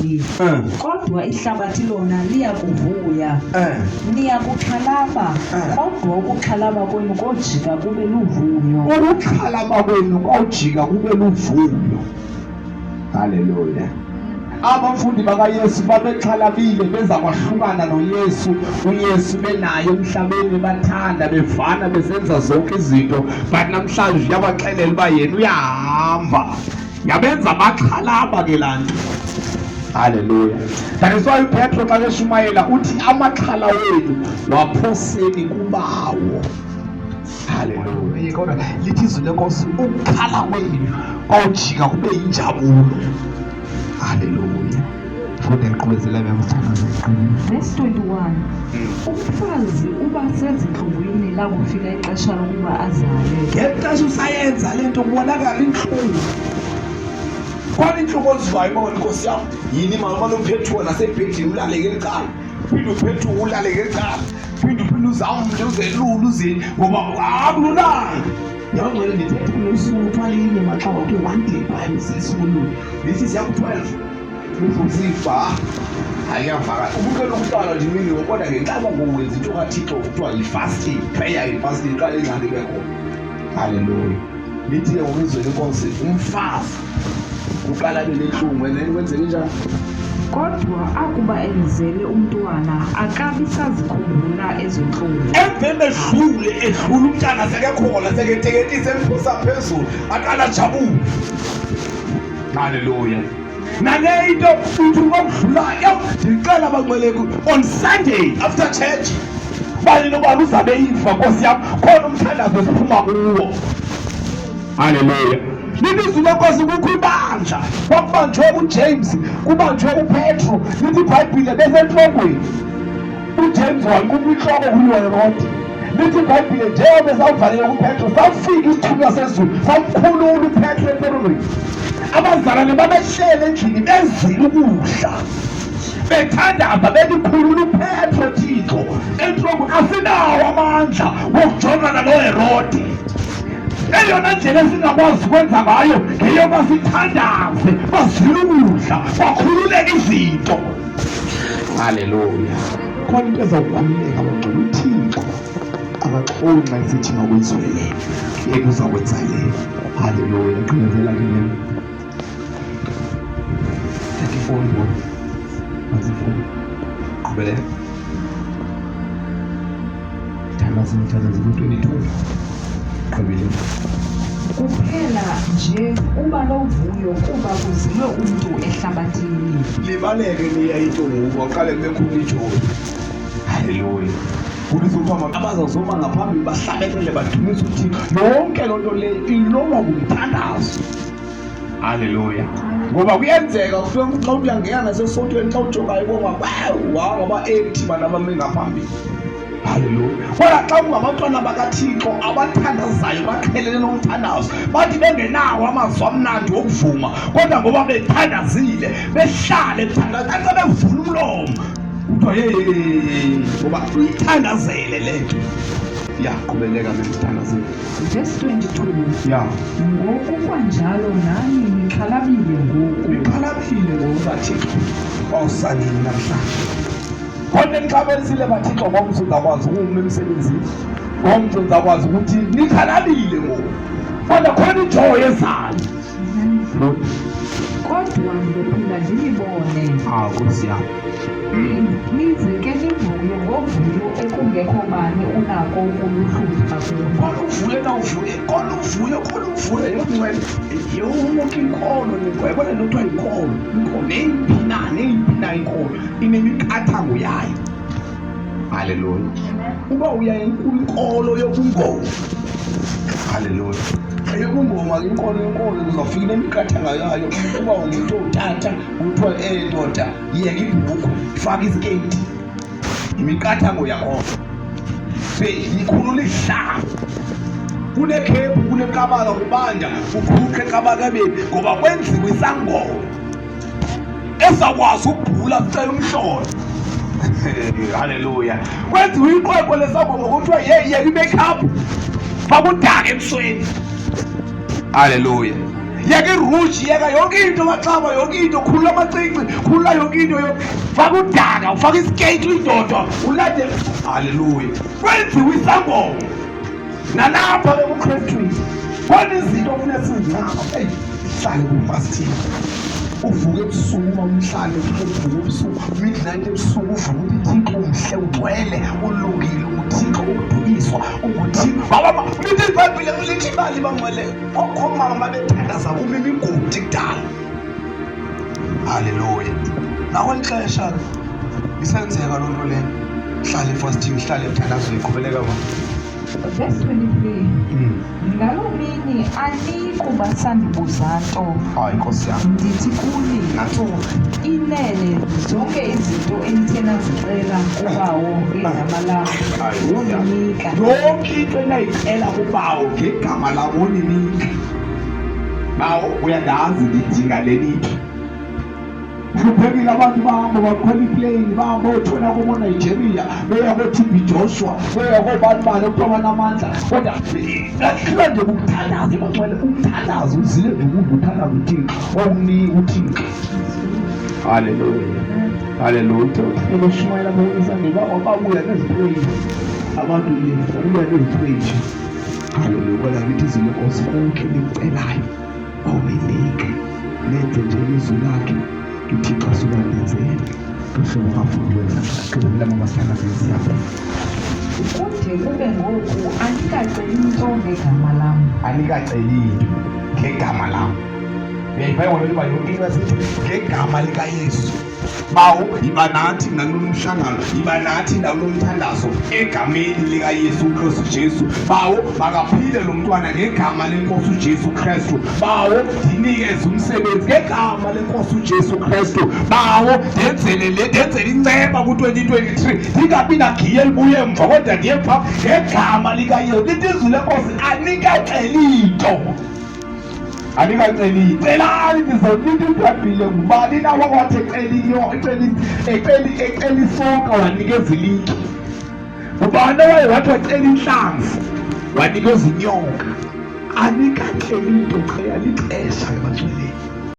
Lusizi, kodwa ihlabathi lona liya kuvuya. Niya kuxhalaba, kodwa ukuxhalaba kwenu kojika kube luvuyo. Ukuxhalaba kwenu kojika kube luvuyo. Haleluya. Abafundi bakaYesu babexhalabile beza kwahlukana noYesu, uYesu benaye emhlabeni bathanda bevana besenza zonke izinto, but namhlanje uyabaxelela uba yena uyahamba. Yabenza baxhalaba ke laa nto. Haleluya. That is why uPetro xa keshumayela uthi amaxhala wenu waphoseni kubawo. Haleluya. Kodwa lithi izwi lenkosi ukukhala kwenu kwawujika kube yinjabulo. Haleluya. Funde liqhubezela bemthandazo. Verse 21. Umfazi uba sezintlungwini lakufika ixesha lokuba azale. Ngexesha usayenza le nto kubonakala intlungu. Khona intlungu ozivayo uba wena nkosi yam yini mama umane uphethuka nasebhedini ulale ngelicala phinde uphethuke ulale ngelicala phinde uphinde uzamle uzelule uzini ngoba akululanga. Yabangcwele ndithetha kunosuku kuthiwa linye maxa wonke one day by sisululu this is yaku-12 uziva ayiyavakala ubukela umntwana nje imini yonke kodwa ngenxa ngoku wenza into kaThixo kuthiwa yi-fasting prayer yi-fasting iqale ingxaki ibe khona. Haleluya. Lithi ke ngokwizwe lenkosi umfazi uqala abe nentlungu and then kwenzeke njani? Kodwa akuba emzele umntwana akabi sazikhumbula ezo ntlungu. Emveni edlule edlula umntana sekekhona seketeketisa emphosa phezulu aqala ajabule. Haleluya. Nale into uthi ngokudlulayo ndicela abangcwele on Sunday after church bani nobani uzabe ifa nkosi yam khona umthandazo esiphuma kuwo. Haleluya. Lilizwi lenkosi kukho ibandla kwakubanjwe uJames kubanjwe uPetro lithi iBhayibhile besentlongweni uJames wanquma intloko kuYerode lithi iBhayibhile njengoba esawuvalele kuPetro safika isithunywa sezulu samkhulula uPetro entolongweni abazalwane babehlele endlini bezile ukudla bethandaza belikhulula uPetro Thixo entolongweni asinawo amandla wokujongana noHerode eyona ndlela esingakwazi ukwenza ngayo ngeyoba sithandaze bazile ukudla bakhululeke izinto. Haleluya. Khona into ezawukhululeka bangcwele uThixo akaxoli xa esithi makwenziwe le yena uzakwenza le. Haleluya. Gqibezela ke le 34 ngoku azifuni qhubeleka thandaza thandaza ku-22 gqibile. Kuphela nje uba novuyo kuba kuzilwe umntu ehlabathini. Libaleke liya into ngoku aqale kube khona ijoyi. Haleluya. Kuthi kuthiwa abazazoma ngaphambili bahlabelele badumise uThixo. Yonke loo nto leyo ilolwa ngumthandazo. Haleluya. Ngoba kuyenzeka kuthiwa xa uyangena nasesontweni xa ujongayo ubona wow wow ngaba-empty bantu abame ngaphambili. Haleluya. Kodwa xa kungabantwana bakaThixo abathandazayo baqhelene nomthandazo bathi bengenawo amazwi amnandi wokuvuma kodwa ngoba bethandazile behlale bethandaza xa bevula umlomo kuthiwa hey ngoba uyithandazele le nto. Yaqhubeleka memthandazile. Verse 22. Ya. Ngokukwanjalo nani nixhalabile ngoku. Nixhalabile ngoku baThixo wawusanini namhlanje. Kodwa nixhalabisile baThixo ngomso uzakwazi ukuma emsebenzini. Ngomso uzakwazi ukuthi nixhalabile ngoku. Kodwa khona injoy ezayo. Kodwa ndophinda ndinibone. Ah, Nkosi yam. Nize ke nivuye ngovuyo ekungekho bani unako ukuluhlutha kuni. Khona uvuyo nawuvuye, khona uvuyo, khona uvuyo yongcwele. Yonke inkolo le yabona le kuthiwa yinkolo, inkolo neyiphi na, neyiphi na inkolo inemiqathango yayo. Haleluya. Uba uya inkolo yobungoma. Haleluya. Eyobungoma inkolo yenkolo uzawufika inemiqathango yayo. Uba ungumntu owutata kuthiwa ndoda yeka ibhukwe faka isiketi. Imiqathango yakhona. Ikhulula ihlanga. Kunekhephu kuneqabaka kubanda ukhukhe eqabakabeni ngoba kwenziwa isangoma ezakwazi ukubhula kucela umhlolo. Haleluya. Kwenziwa iqweqwe lesangoma kuthiwa ye yeka i-makeup bakudaka ebusweni. Haleluya. Yeka iruji, yeka yonke into, maxaba yonke into, khulula amacici, khulula yonke into, faka udaka, ufaka isikeyiti, uyindoda, ulande. Haleluya. Kwenziwe isangoma nalapha ekuKristwini. Khona izinto ofuna sizincama. Eyi, hlale kufasting, uvuke ebusuku, uma umhlale uvuke ebusuku, midnight ebusuku, uvuke uthi Thixo umhle, ungcwele, ulungile, unguThixo ukudukiswa, unguThixo. Baba, lithi iBhayibhile, lithi imali bangcwele, okhokho mama babethandaza kuma imigodi kudala. Haleluya. Nakweli xesha isenzeka loo nto leyo. Hlale efasting, hlale emthandazweni, qhubeleka ma. Verse 23. Ngaloo mini anikuba sandibuza nto. Hayi Nkosi yam. Ndithi kuni, Nantso. inene zonke izinto enithe nazicela kuBawo ngegama lam, Hayi, Nkosi yam. woninika. Yonke into enayicela kuBawo ngegama lam woninika. Bawo, uyandazi ndidinga le nto. Hluphekile abantu, bahamba bakhwela iplane, bahamba otshona koboNigeria, beya koo-TB Joshua, beya koobani bani okuthiwa banamandla, kodwa lahlula nje kumthandazo ebangcwele. Umthandazo uzile nje ukuva uthandazo, uThixo okunika uThixo. Haleluya, haleluya. Eloshumayela boisande babuya neziplane abantu le, babuya neziplane. Haleluya. Kodwa lithi izwi lenkosi, konke nicelayo awuyinika, nenze nje ilizwi lakhe, uThixo asuka nenzele uhlobo afuna ukwenza. Gqibela mama, sithandaze, siyaphela. Kude kube ngoku anikaceli nto ngegama lam. Anikaceli into ngegama lam. Uyayiva yona uba yonke into asithi ngegama likaYesu. Bawo, yiba nathi nakulo mhlangano, yiba nathi nakulo mthandazo, egameni likaYesu uKristu Jesu. Bawo, makaphile lo mntwana ngegama lenkosi uJesu Kristu. Bawo, ndinikeze umsebenzi ngegama lenkosi uJesu Kristu. Bawo, ndenzele le, ndenzele inceba ku-2023, ndingabi nagiye elibuye emva, kodwa ndiye phaa ngegama likaYesu. Lithi izwi lenkosi, anikaceli nto, anikaceli. Celani, ndizawunika. IBhayibhile, ngubani na wakwathi ecela ecela isonka wanikeza ilitye? Ngubani owaye wathi wacela inhlanzi wanikeza inyoka? Anikaceli into. Qheya lixesha ke bangcweleni.